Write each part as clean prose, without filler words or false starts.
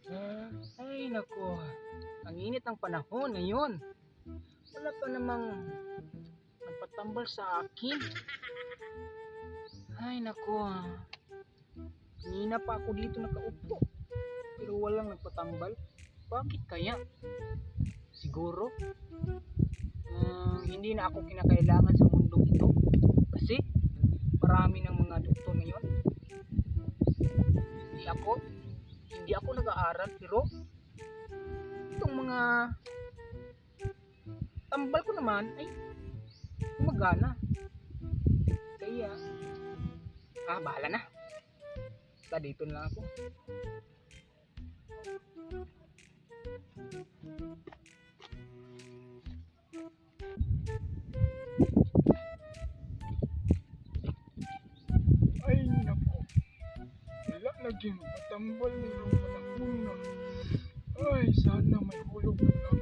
Ah, ay nako, ang init ng panahon ngayon. Wala pa namang nagpatambal sa akin. Ay nako, kanina pa ako dito nakaupo. Pero walang nagpatambal. Bakit kaya? Siguro, hindi na ako kinakailangan sa mundong ito. Kasi marami ng mga doktor ngayon. Hindi ako, hindi ako nag-aaral, pero itong mga tambal ko naman ay gumagana. Kaya, bahala na. Basta dito na lang ako. Ay nako. Wala lagi matambal ngayong panahon na. Ay, sana may hulog na lang.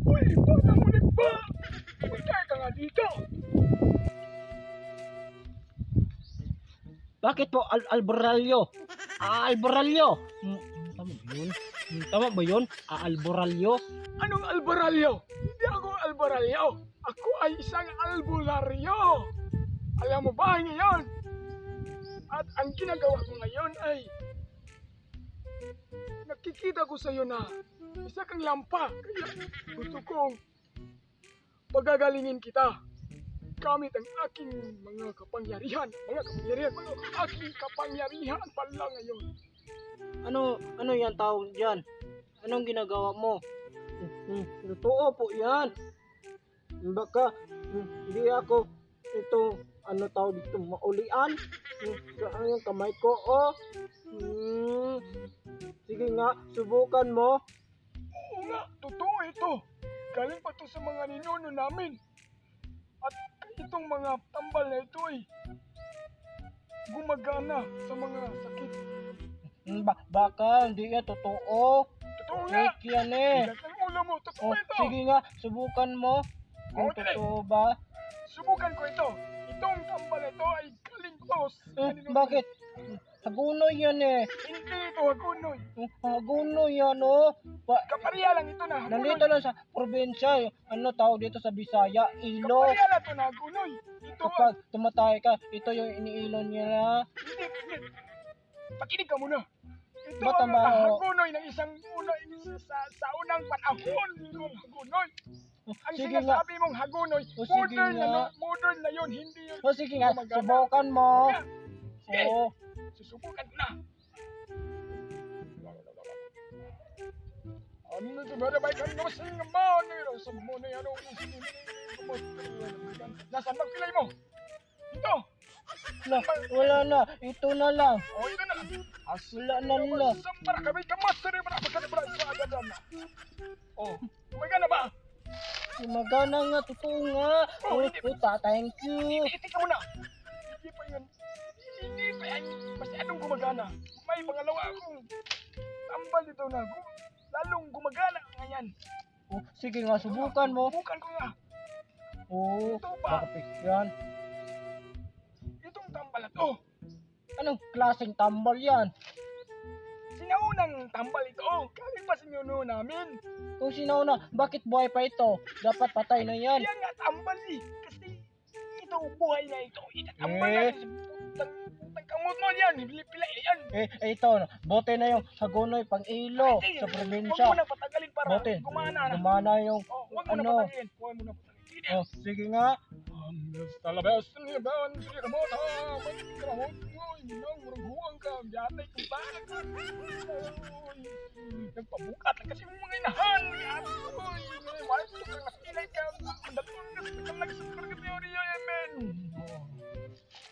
Uy, batang ulit ba? Punta ka nga dito. Bakit po Alboralyo? Ah, Alboralyo. Tama ba yun? Tama ba yun? Ah, Alboralyo? Anong albaralyo? Hindi ako albaralyo. Ako ay isang albularyo. Alam mo ba ngayon? At ang ginagawa ko ngayon ay nakikita ko sa iyo na isa kang lampa. Kaya gusto kong pagagalingin kita gamit ang aking mga kapangyarihan. Mga kapangyarihan, mga aking kapangyarihan pala ngayon. Ano ano yan tawag diyan? Anong ginagawa mo? Totoo po yan. Baka hindi ako ito, ano tawag dito, maulian. Saan yung kamay ko? Oh. Sige nga, subukan mo. Oo nga, totoo ito. Galing pa to sa mga ninuno namin. At itong mga tambal na ito ay gumagana sa mga sakit. Baka hindi yan totoo. Totoo nga! Fake yan eh. Bigat ng ulo mo, totoo Oh, ito! sige nga, subukan mo. Kung Oo, dali. totoo ba? Subukan ko ito. Itong tambal na ito ay galing to sa Eh, ninuno. bakit? Hagunoy yan eh. Hindi ito hagunoy. Hagunoy yan oh. Kapariya lang ito na hagunoy. Nandito lang sa probinsya, eh. Ano tawag dito sa Bisaya? Ilo. Kapariya lang ito na hagunoy. Ito ang... Kapag tumatay ka, ito yung iniilo nila. Hindi, hindi. Pakinig ka muna. Ito Ba't ang ang baho? hagunoy ng isang una, sa unang panahon ng hagunoy. Ang Sige nga. sinasabi mong hagunoy, O, sige modern na, nga. modern na yun, hindi yun. O sige nga, Gumagana. subukan mo. Sige, Oo. susubukan ko na. Ano ito ba ba kan no sing mo ni ro sa mo ni ano Nasaan bang pilay mo? Ito. Na, wala na, ito na lang. Oh, ito na. Wala na lang. Sambara kami kamasari para pagkada sa agad na. Oh, gumagana ba? Gumagana nga, totoo nga. Oh, Oh, hindi. oh, thank you. Hindi, teka muna. Hindi pa yan. Hindi pa yan. Masyadong gumagana. May pangalawa akong tambal dito na lalong gumagana ngayon. Oh, sige nga, subukan mo. Subukan ko nga. Oo, Ito pa. baka fake yan. Itong tambal na to. Anong klaseng tambal yan? Sinaunang tambal ito. Galing pa sa ninuno namin. Kung sinauna, bakit buhay pa ito? Dapat patay na yan. Kaya nga tambal eh. Kasi ito buhay na ito. Itatambal Eh. natin sa putang, putang kamot mo yan. Pila yan. Eh, eh, ito, bote na yung hagunoy pang ilo Ay, sa Huwag probinsya. mo na patagalin para Bote. gumana na. Gumana yung, Oh, huwag mo na ano. patagalin. Huwag mo na patagalin. Sige. Oh, sige nga. Nagpabukat lang kasi yung mga inahan. Uy, mahal ko kang nakilay ka. Mandalong ka sa nagsukurgateorya, amen.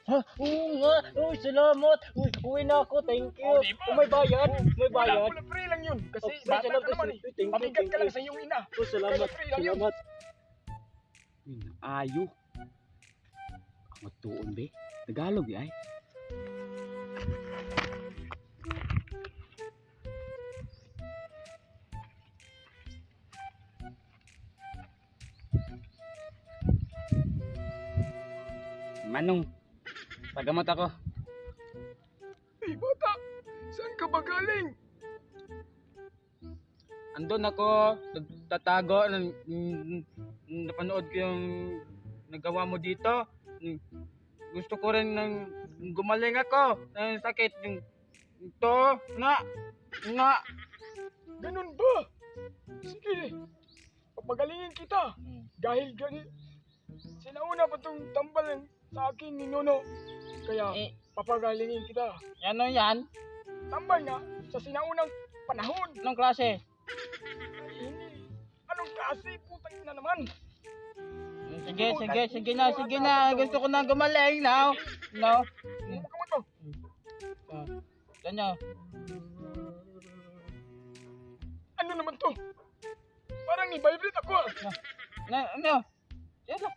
Ha, oo nga. Uy, salamat. Uy, uwi na ako. Thank you. Oh, di ba? Oh, may bayad. May Wala, bayad. wala, free lang yun. Kasi Oh, free, bata salamat ka naman kasi. eh. Uy, thank you, Pabigat thank ka lang you. sa iyong ina. Oh, salamat. Kaya free lang yun. Salamat. Uy, naayo. Ang tuon be. Tagalog eh, ay. Manong, pagamot ako. Uy, bata! Saan ka ba galing? Andun ako, nagtatago, napanood ko yung nagawa mo dito. Gusto ko rin ng gumaling ako ng sakit. Yung, ito, nga, nga. Ganun ba? Sige, papagalingin kita. Dahil gani, sinauna pa tong tambal sa akin ni Nono. Kaya Eh. papagalingin kita. Ano yan? Tambal nga sa sinaunang panahon. Anong klase? Ay, hindi. Anong klase? Putang ina naman. Sige, sige, sige na, sige na. Gusto ko na gumaling now. No. Huwag ka mo. Ganyan. Ano naman to? Parang ni-vibrate ako ah. Na, ano? Yan na.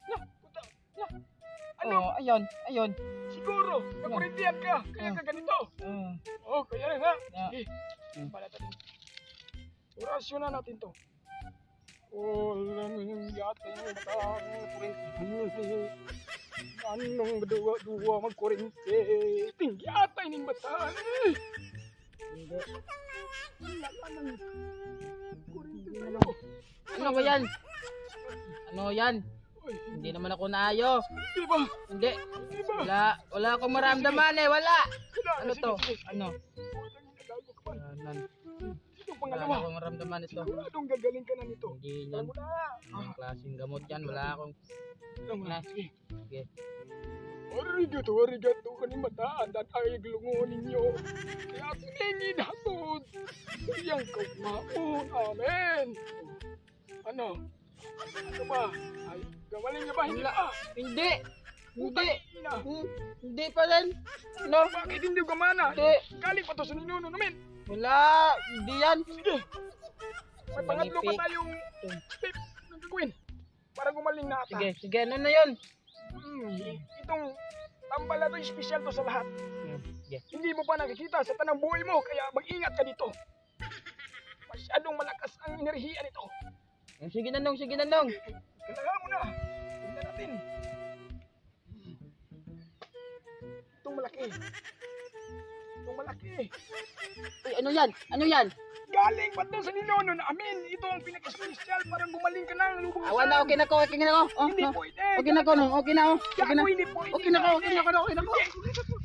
Na, puta. Ano? Oh, ayun, ayun. Siguro, nakurintihan ka. Kaya ka ganito. Oh, kaya nga. Yeah. Sige. Pala natin. Orasyon na natin to. Oh, alam yata yung tao, anong duwa-duwa magkurente? Tinggi ata ining bataan eh. Hindi. Wala nang kurente tayo. Ano ba yan? Ano yan? Uy, Hindi naman ako naayo. di ba? Hindi. Di ba? Wala, wala akong maramdaman eh, wala. Wala, Ano sige, to? sige. Ano? Putang ina, gago ka pa. Nan, Sino wala pangalawa? akong maramdaman ito. Siguradong gagaling ka na nito. Hindi Alam yan. mo na. Anong klaseng gamot yan? Wala akong... Alam mo na. Na. Sige. Sige. Arigato, arigato, kanimataan at ay glungon ninyo. Kaya ako ningin hatod. Sa iyang kaugmaon. Amen. Ano? Ano ba? Ay, gamaling niya ba? Hindi Wala. pa. Hindi! Hindi! Ina. Hindi pa rin! No? Bakit hindi gumana? Hindi! Galing pa to sa ninuno namin. Wala! Hindi yan! Sige. May pangatlo pa Manipik. tayong step na gagawin. Para gumaling na ata. Sige, sige, ano na yun? Itong tambal na to, espesyal to sa lahat. Sige. Hindi mo pa nakikita sa tanang buhay mo, kaya mag-ingat ka dito. Masyadong malakas ang enerhiya nito. Sige na nung, sige na nung. Kailangan mo na. Tingnan natin. Itong malaki. Itong malaki. Uy, ano yan? Ano yan? Galing pa to sa ninuno namin. Ito ang pinaka-espesyal para gumaling ka ng lubusan. Awa na, okay na ko, okay na ko. Oh, Hindi no. pwede. Okay na ko, no. Okay na, oh. Okay na. Gago, hindi pwede. Okay na ko, okay na ko, okay na ko. Hindi.